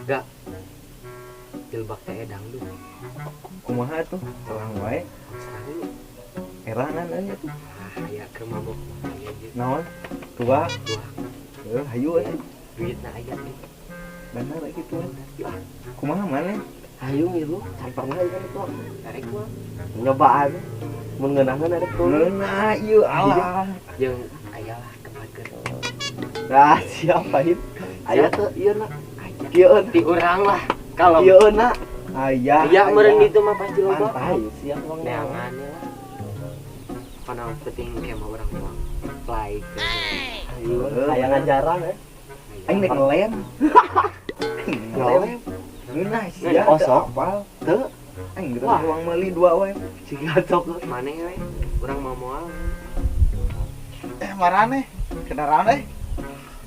Gak. Jilbab teh dangdut. Kumaha tuh? Serang wae. Serang yuk. Eranan aja tuh. Ah, aya keur mabok. Aya jeung Naon? Tuak. Tuak. Heuh, hayu atuh. Duitna aya nih. Bener gitu. Yuk ah. Kumaha maneh? Hayu ngilu, can pernah ieu kan tuak. Tarik mah. Nyobaan. Mun ngeunaheun arek tuh. Ngeunah ieu alah. Jeung aya lah tempat keur. Nah, siapa itu? Aya teu ieu na. Aya. Kieu Di urang lah. Kalau kieu na. Aya. Iya, meureun itu mah pasti loba. Pantai siap wong. Neangan lah. Karena penting kayak mau orang doang. Like. Ayo, aya ngajaran eh. Aing nek ngelem. Ngelem. Ngeunah sia. Oh, sok. Apal. Teu. Aing geus Wah. uang meuli dua wae. Siga cok. Maneh we, urang mau moal. Eh, marane? Kendaraan eh?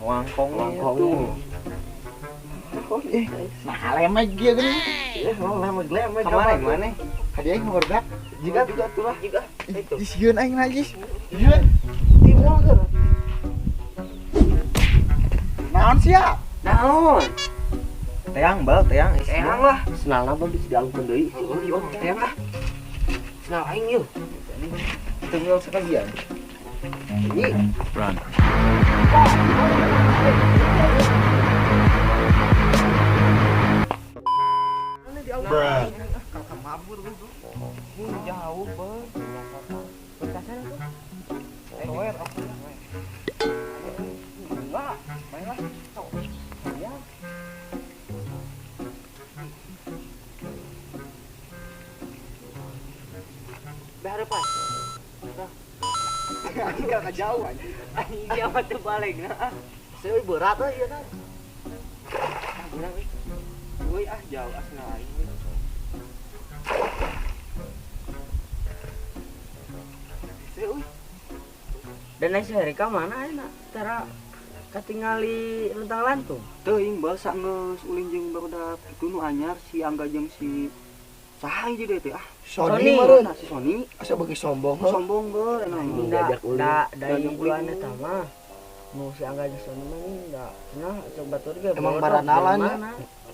Wangkong Wangkong. tuh. Eh, nah lem aja gini. Eh, lem lem. Kemarin mana? Hadiah aing ngordak. Jika juga tuh lah. Juga itu. Ih, sieun aing najis. Sieun. Timbul keur. Naon sia? Naon? Teang bal, teang. Teang lah. Senalna mah bisa dialungkeun deui. Oh, iya, teang lah. Senal aing yeuh. Tinggal sekalian. Ini Run. Bruh. Jauh, Bang. Betasan itu. Tower, oke. Enggak, main lah. Ya. Beharapan. Anjing gak jauh anjing. Anjing siapa tuh balik nah. Saya berat euy ieu tah. Ah, urang euy. Euy ah jauh ah senal aing euy. Hese euy. Dan si Erika mana enak tara katingali luntang lantung. Teuing bal sanggeus ulin jeung barudak kitu nu anyar si Angga jeung si saha hiji deui teh ah. Sony meureun. Nah, si Sony Asa beuki sombong heuh. Sombong beuh enak. Da Diajak ulin. da da Diajak ibuan ulin. eta mah. Nu si Angga jeung Sony mah da cenah cok batur ge. Emang bodoh, baranalan dari ya? mana?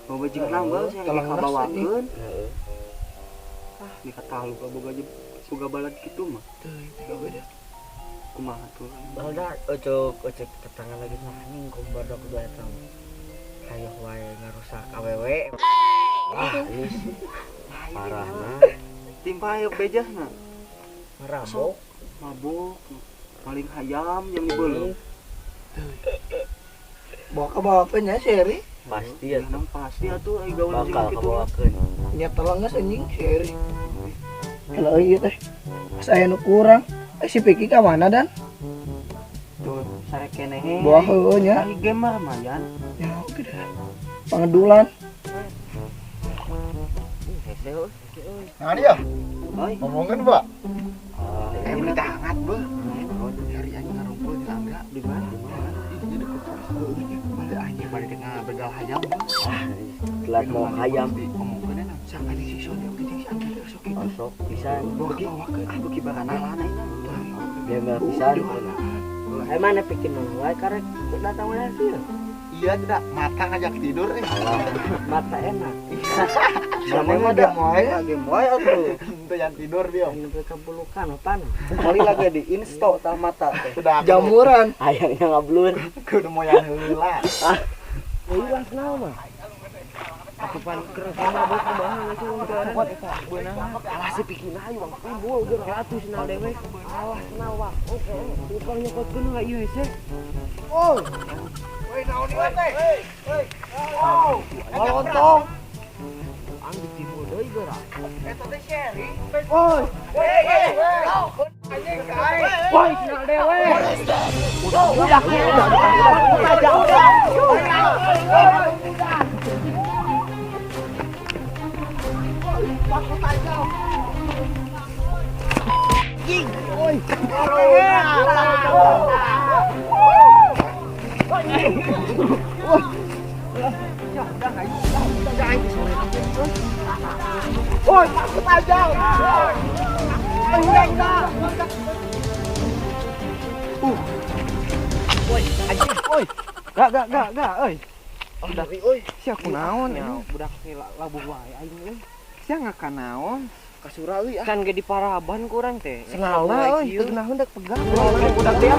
Loba jeung nambah si Tolong Erika bawakeun. Heeh. Ah, ni katalu ka boga jeung boga balad kitu mah. Teuing teh beda. Kumaha tuh? Balda ocok ocok tetangga lagi mah anjing kom badak dua eta mah. Hayoh wae ngarusak awewe. Wah, ini parahna. Timpa ayo bejahna. Mabok. Mabok. Paling hayam yang dibeuleum. Bawa ke bawakeun nya si Eri. Pasti ya. Nang pasti atuh ai gaul jeung Bakal kitu mah. kabawakeun. Nya telenges anjing si Eri. Kalau ieu teh pas aya nu kurang. Eh si Piki ka mana dan? Tuh, sare keneh. Bawa heueuh nya. Ai game mah lumayan. Ya oke dah. Pangedulan. Hese euy. Nah dia Oi. ngomongin, Pak. Ah, Eh berita hangat, beuh. Hari aing ngarumpul di Angga. Di mana? Di deket kos. Balik anjing balik begal hayam. Telat mau hayam. Ngomongkeun na sang anjing si Sony oge jeung si Angga teh sok kitu. Osok pisan. Bawa ke bawakeun. Ah, beuki baranalan aing. Dia nggak pisan. Eh mana bikin mana wae karek datang wae sih. Iya tidak, mata ngajak tidur eh. Mata enak. Sama mah dia wae. Game wae atuh. Ente yang tidur dia. Ini kebulukan apaan? Kali lagi di insto tah mata teh. Udah jamuran. Hayangnya ngablur. Kudu moyan heula. Hilang senal mah. Asupan keur mabok kumaha geus urang teh. Alah si Piki na ayo timbul geus ratus senal dewek. Alah senal wah. Oke. Tukang nyokotkeun lah ieu hese. Woi, naon ieu teh? Woi. Oh, lontong. Ang ditimbul deui geura. Eta teh si Eri. Woi. Woi, woi. Anjing ka aing. Woi, senal dewek. Udah, udah, udah, udah. Takut aja. Woi. Woi, takut aja. Udah, udah. Woi, anjing, woi. Gak, euy. Udah euy, sia kunaon ya, budak labuh wae aing euy. Sia ngakanaon? Kasura euy ah. Kan ge diparaban ku urang teh. Senala euy, teu geunaheun dak pegang. Budak teh.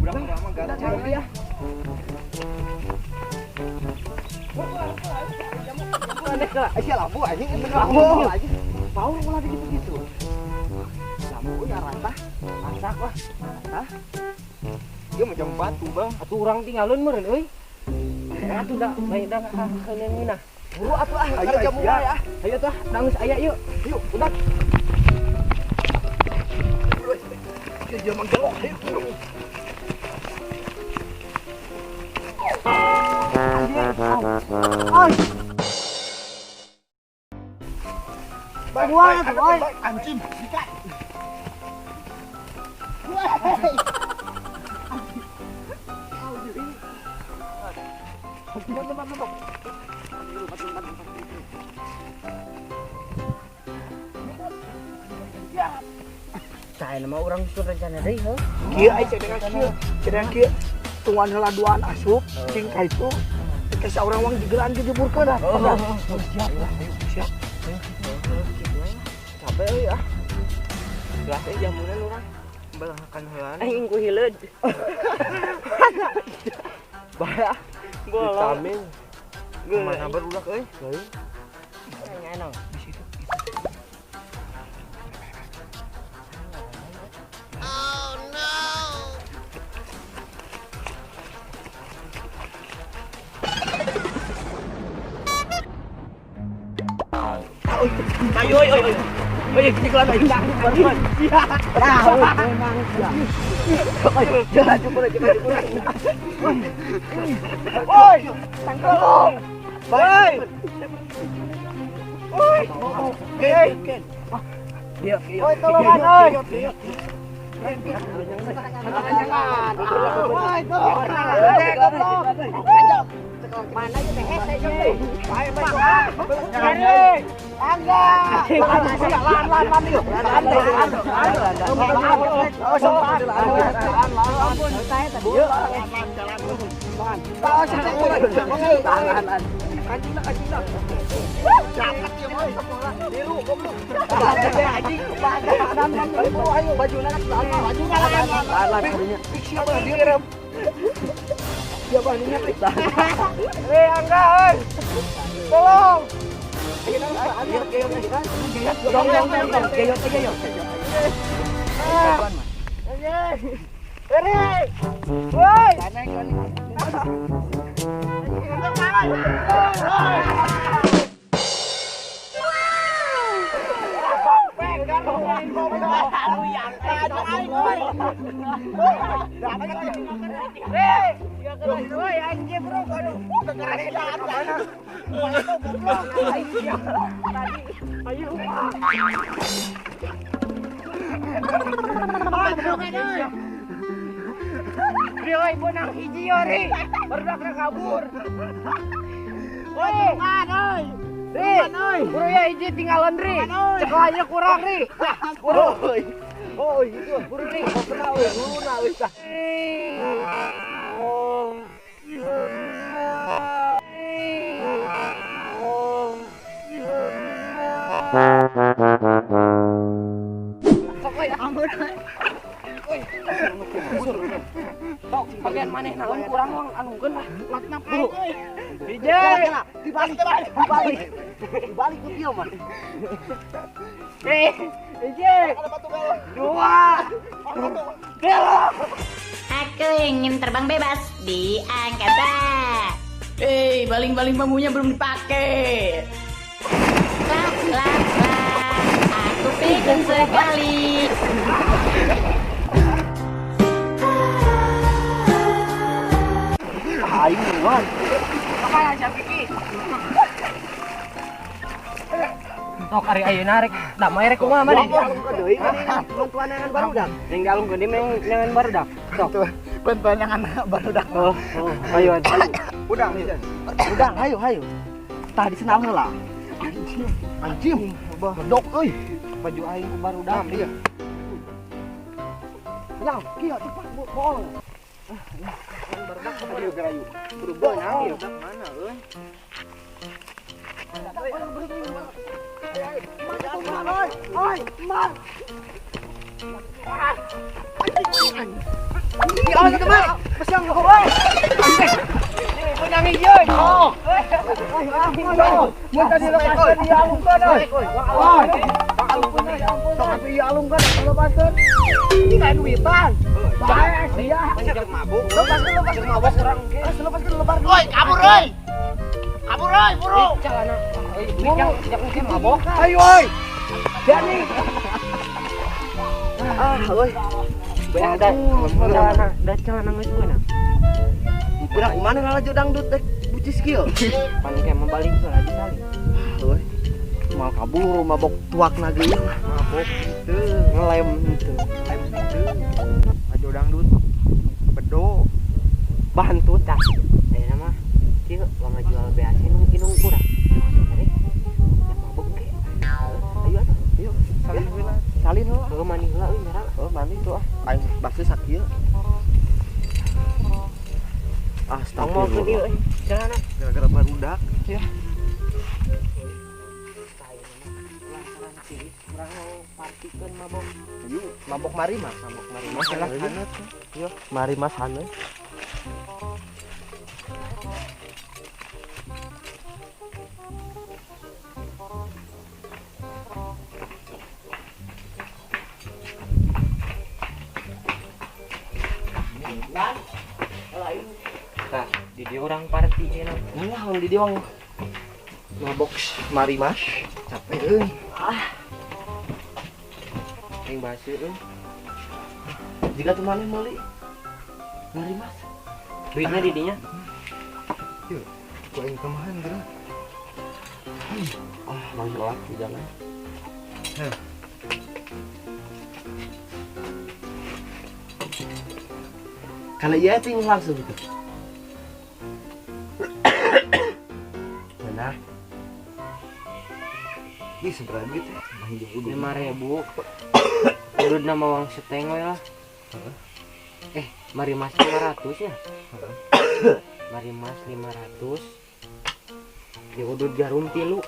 Budak urang mah ganteng ya. Sia lampu anjing bener lampu anjing. Paur ulah gitu-gitu. Lampu ya rata. Masak lah. Hah? Ieu macam batu, Bang. Atuh urang tinggalun meureun euy. Atuh da bae da kakeun ngeunah. Buru atuh ah, ayo jamu wae ah. Ayo tuh, nangis aya yuk. Yuk, udah. Dia manggelok ayo. Oi. Buang oi. Anjing, dikat. Saya nama orang susun rencana deui heuh. Kieu ai cadangan kieu, cadangan kieu. Tungguan heula duaan asup, cing ka itu. Ke saurang wang digelaan dijeburkeun ah. Siap lah, ayo siap. Capek euy ah. Gelas euy jamunan urang. Balahakan heulaan. Aing ku hileud. Bahaya. Vitamin. Mana barudak euy? Heuh. Enak. Di situ. Oh no. Ayo ayo ayo. Ayo kita ayo. Nah, memang ya. Ayo jalan cukur aja cukur. Woi, tangkel. Woi. Woi. Hei. Dia. Woi, tolongan oi. Woi, tolongan. Mana aja teh hese jeung. Bae bae. Angga. Lan lan lan yuk. Lan lan lan. Ampun. Yuk. Lan. Kancing lah kancing lah. Cakat ya boy. Biru goblok. Anjing. Ayo baju lan baju lan. Lan siapa dia? Siapa ininya? Eh Angga, oi. Tolong. Woi. Buru ya hiji tinggalan ri. Ceklanya kurang ri. Buru. Oh, itu buru ri. Kena euy, buru na euy tah. Tok, bagian maneh naon kurang wang alungkeun lah. Latna euy. Hiji. Dibalik, dibalik. Dibalik ku kieu mah. Hiji. Dua. Tilu. Aku ingin terbang bebas di angkasa. Baling-baling bambunya belum dipakai. Lah, lah, lah. Aku pikun sekali. Aing wan. Apa ya Kiki? Tok ari ayeuna rek damai rek kumaha maneh? Deui bantuan angan barudak. Yang galungkeun deui meng nyangan barudak. Tok. Bantuan angan barudak. Oh, ayo. Udang nih. Udang, hayu hayu. Tah di senal heula. Anjing. Anjing, bedok euy. Baju aing ku barudak dia. Yang, kieu cepat bool. Barudak ayo gerayu. Berubah nang ieu mana euy? Oi, man. Oi, kabur oi. Kabur oi, buru. Ayo oi. Jani. Ah, oi. Ada celana, da celana geus beunang. Budak mana lalajo dangdut dek bucis kieu. Pan ke mah balik heula di salin. Euy. Mal kabur mabok tuak na ge. Mabok teu, ngelem teu, lem teu. Lalajo dangdut bedo bantu tah. Ayeuna mah kieu wang ngajual BAC nu inung kurang. Yang mabok ge. Ayo atuh, ayo salin heula. Salin heula. Heuh mandi heula euy merah. Oh, mandi tuh ah. Aing basuh sakieu. Astagfirullah. Celana. Gara-gara barudak ya. Urang mau partikeun mabok. Yuk, mabok mari mas, mabok mari mas. Yuk, mari mas hane. Tah, di dia orang party cenah. Nah, di dia orang mabok mari mas. Capek euy. Ah. Aing basuh euy. Jika tuh maneh meuli mari mas. Duitnya di dinya. Yuk, ku aing kemahan geura. Ah, mau gelap di jalan. Heh. Kalau iya itu langsung gitu. Nah, ini seberapa duit ya? 5.000. Udah nama uang seteng we lah. Mari mas 500 ya. Mari mas 500. Ya udah jarum 3.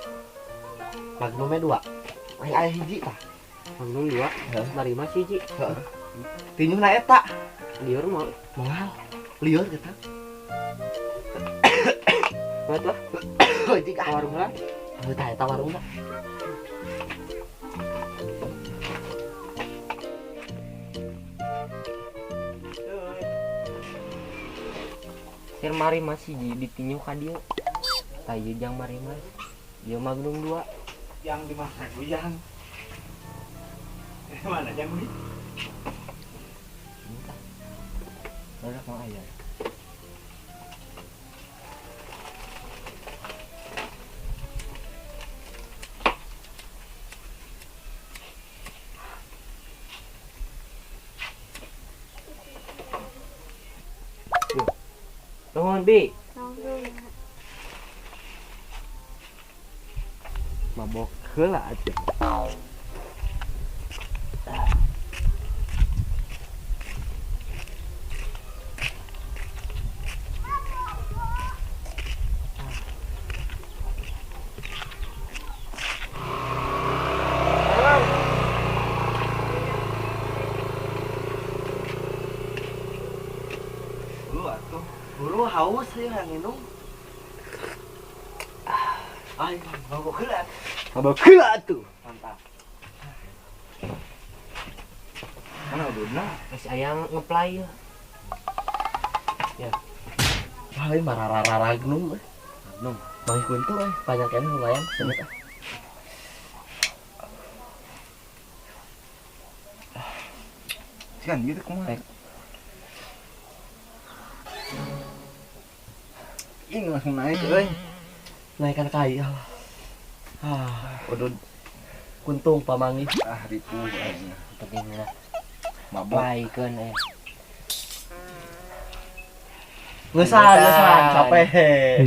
Magnumnya 2. Aing aya hiji tah. Magnum 2. Mari mas hiji. Heeh. Tinyuhna eta. Liur mau. Moal. Liur kita. Buat lah. Jika warung lah. Tah eta warungna. Sir mari mas hiji ditinyu ka dieu. Tah ieu jang mari mas. Ieu Magnum 2. Yang di mana guyang? Mana jang ini? Udah mau aja. Nuhun bi. Mabok heula atuh. Buru haus ya yang minum. Ayo, mabok heula. Mabok heula tuh. Mantap. Mana ududna? Geus aya ngeplay ya. Ya. Wah, ini mararara gnum. Gnum. Bang kuntu euy, banyak ini lumayan sebentar. Sian gitu kumaha? Ini langsung naik euy. Naikkan kai Allah. Ah, udud kuntung pamangi. Ah, ripuh aing. Penting lah. Mabok. Baikeun eh. Ngeusan, capek.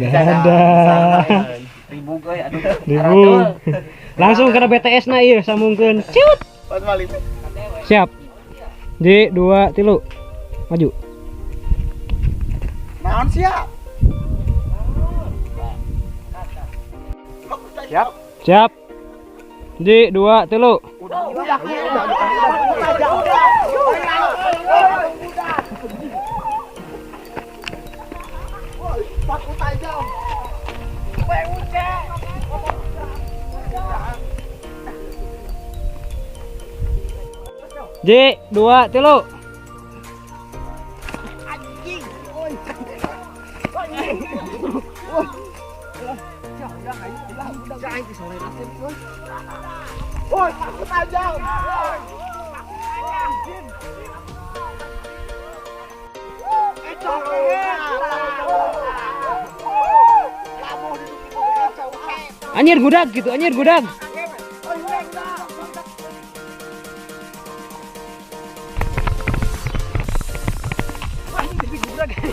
Dadah. Ribu euy, aduh. Ribu. Langsung kana BTS na ieu sambungkeun. Ciut. Siap. Di 2 3. Maju. Naon sia? Siap. Siap. Di 2 3. Udah. J 2 3. Anjing. Woi, takut aja. Anjir gudag gitu, anjir gudag.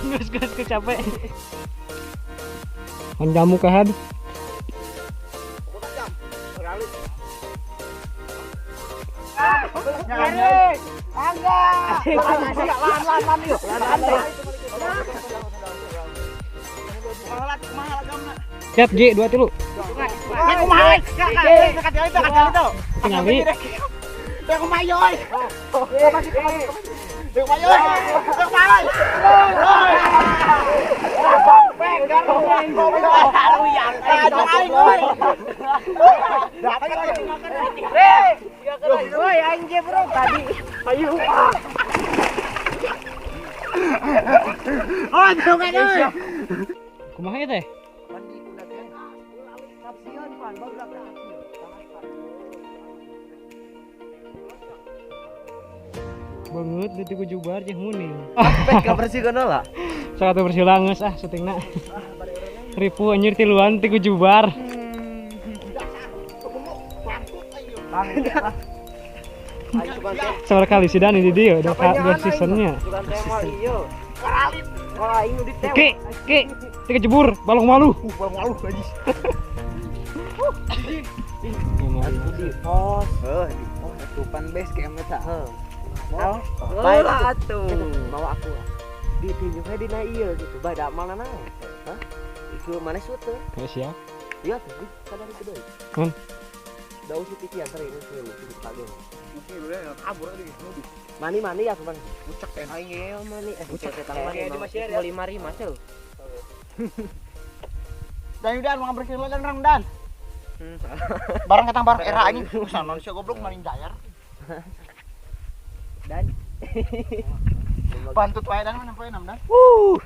Geus capek. Menjamu kahad. Siap J 2 3. Tingali. Kumaha teh? Banget detik ku jubar jeung muning. Pek bersih kana lah. Sok atuh bersih langeus ah syutingna. Ripu anjir tiluan ti ku jubar. Sabar kali sih dan ini dia udah seasonnya. Oke, oke, tiga jebur, balong malu. Balong malu anjir. Di pos, di pos atupan base camp eta. Heuh. Bae atuh. Bawa aku. Ditinju we dina ieu gitu. Bae da mana naon? Hah? Ieu maneh sut teu? Heuh siap. Iya tuh, sadar itu deui. Hmm. Da usih titian sering pagi. Mani mani ya cuman. Ucek teh. Aing ye mani. Ucek teh mani. Mau 5 ceu. Dan udah mau bersihin dan rang dan. Barang ketang barang era anjing. Sanon sia goblok maling dayar. Dan bantut wae dan mana poe 6 dan. Wuh.